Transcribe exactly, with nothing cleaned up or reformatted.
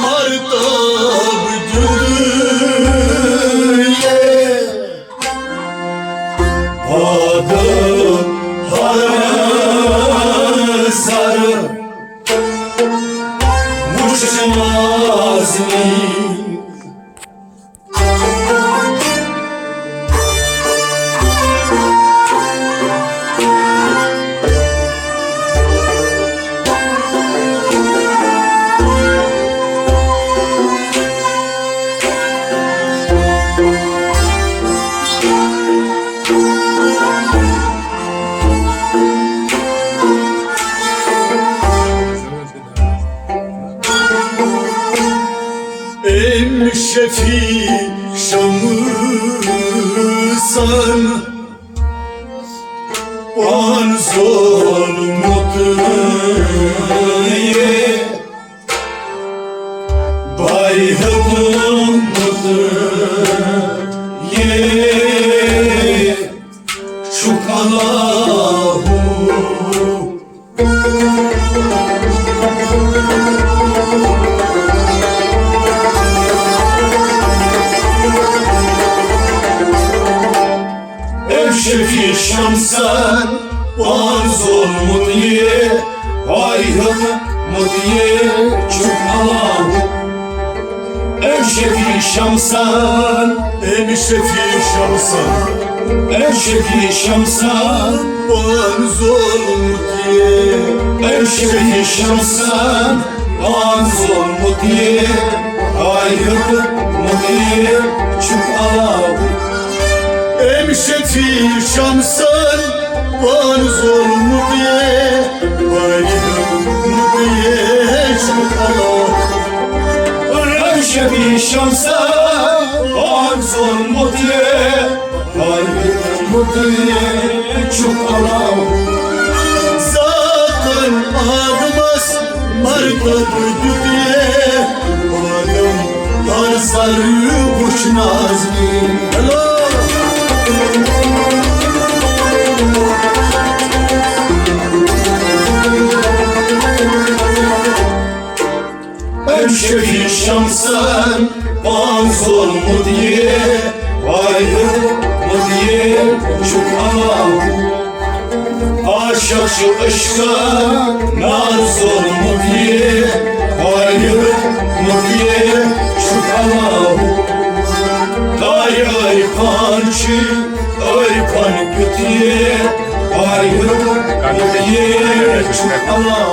مرتب دیُت یہِ پاگل ہر سر وُچھ نازنی۔ أمۍ شفیع شمسن پان زولمُت یہِ بایہِ ہیوٚتمُت یہِ چھُکھ اللہ۔ أمۍ شفیع شمسن پان زولمُت یہِ، پایہِ ہیوٚتمُت یہِ چھُکھ اللہ۔ أمۍ شفیع شمسن، أمۍ شفیع شمسن، أمۍ شفیع شمسن پان زولمُت یہِ، أمۍ شفیع شمسن پان زولمُت یہِ، پایہِ ہیوٚتمُت یہِ چھُکھ اللہ۔ أمۍ شفیع شمسن پان زولمُت یہِ، پایہِ ہیوٚتمُت یہِ چھُکھ اللہ۔ أمۍ شفیع شمسن پان زولمُت یہِ، پایہِ ہیوٚتمُت یہِ چھُکھ اللہ۔ ذاتن آدمس مرتب دیُت یہِ، آدم ہر سر وُچھ نازنی۔ ہیلو۔ أمۍ شفیع شمسن پان زولمُت یہِ، پایہِ ہیوٚتمُت یہِ چھُکھ اللہ۔ عاشق چھُ عشقن نار زولمُت یہِ، پایہِ ہیوٚتمُت یہِ چھُکھ اللہ۔ تایہِ عارفان چھِ عارفن کیُتھ یہِ، پایہِ ہیوٚتمُت یہِ چھُکھ اللہ۔